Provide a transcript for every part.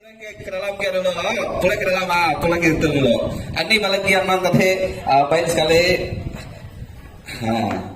Ke dalam ke dulu. Pulai ke dalam ah, pulai ke itu dulu. Ani bala gian man tadi baik sekali. Ha.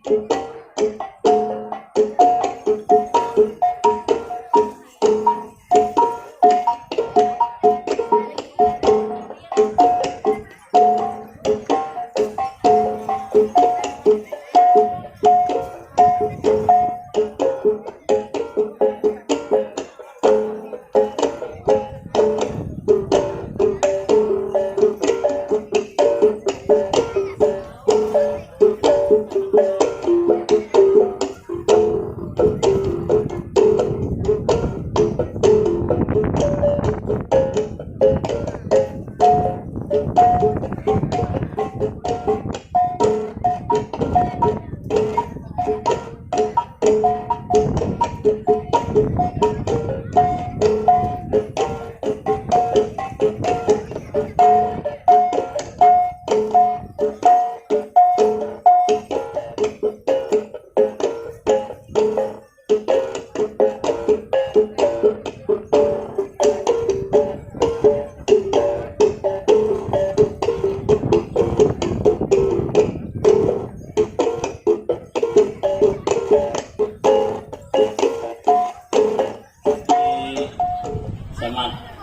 Selamat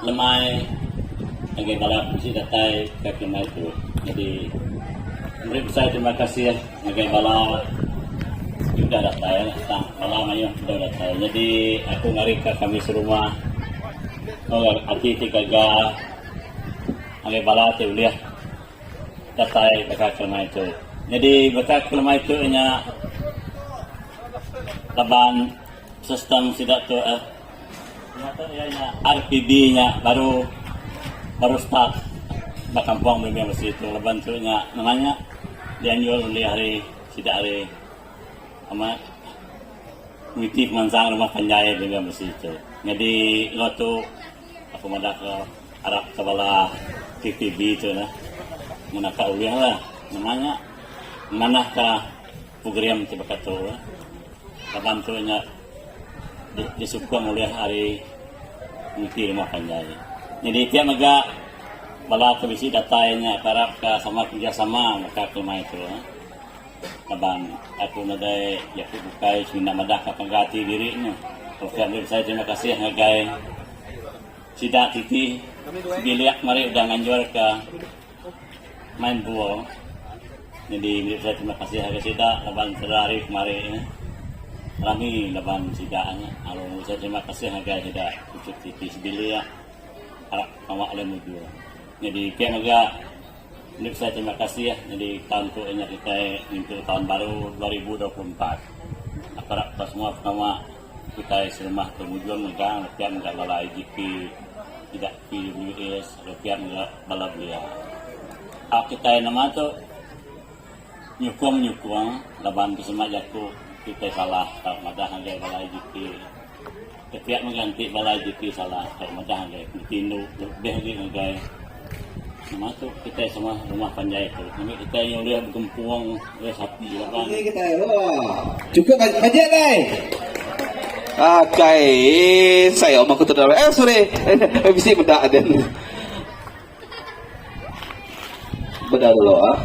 lemai ngagai bala bisi datai ke lemai tu. Jadi meri besai terima kasih ngagai bala ti udah datai tang bala mayuh udah datai. Jadi aku ngarika kami serumah enggau ati ti gaga ngagai bala ti ulih datai baka ke lemai tu. Jadi baka ke lemai tu inya laban sistem sida tu eh iya nya RPB nya baru baru start ba kampung Belimbing Besi tu laban tu nya nama nya dianjur ulih ari sida ari amat Komiti Pemansang Rumah Panjai Belimbing Besi tu. Nyadi enggau tu aku madah ke arap ke bala KPB tu lah mun naka ulih lah nama nya ngemanah ka program ti baka tu lah. Laban tu nya disukung ulih ari Komiti Rumah Panjai. Nyadi pia mega bala ke bisi datai nya ke arap ka sama kerejasama baka ke lemai tu. Laban aku nadai jaku bukai semina madah ka pengga ati diri nya. Tauka meri besai terima kasih ngagai sida titi sebilik meri udah nganjur ka main bol. Nyadi meri besai terima kasih ngagai sida laban sera hari kemari nya rami laban sida nya. Lalu meri besai terima kasih ngagai sida uchu titi sebilik arap pengawa ulih mujur. Nyadi pia mega Meri besai terima kasih nyadi taun tu inya kitai ngintu taun baru 2024. Aku arap ka semua pengawa kitai serumah tu mujur mega lalu pia mega bala IGP sida PWS lalu pia mega bala belia. Au kitai nama tu nyukung nyukung laban ke sema jaku kitai salah tau madah ngagai bala IGP. Ke pia mega enti bala IGP salah tau madah ngagai komiti indu lebih agi ngagai Nama tu kitai sama rumah panjai tu. Ngambi kitai nya ulih begempung ulih sapi laban. Ini kitai wah. Cukup bajet dai. Akai saya omong aku tu dah. Eh sorry. Eh bisi meda den. Beda dulu ah.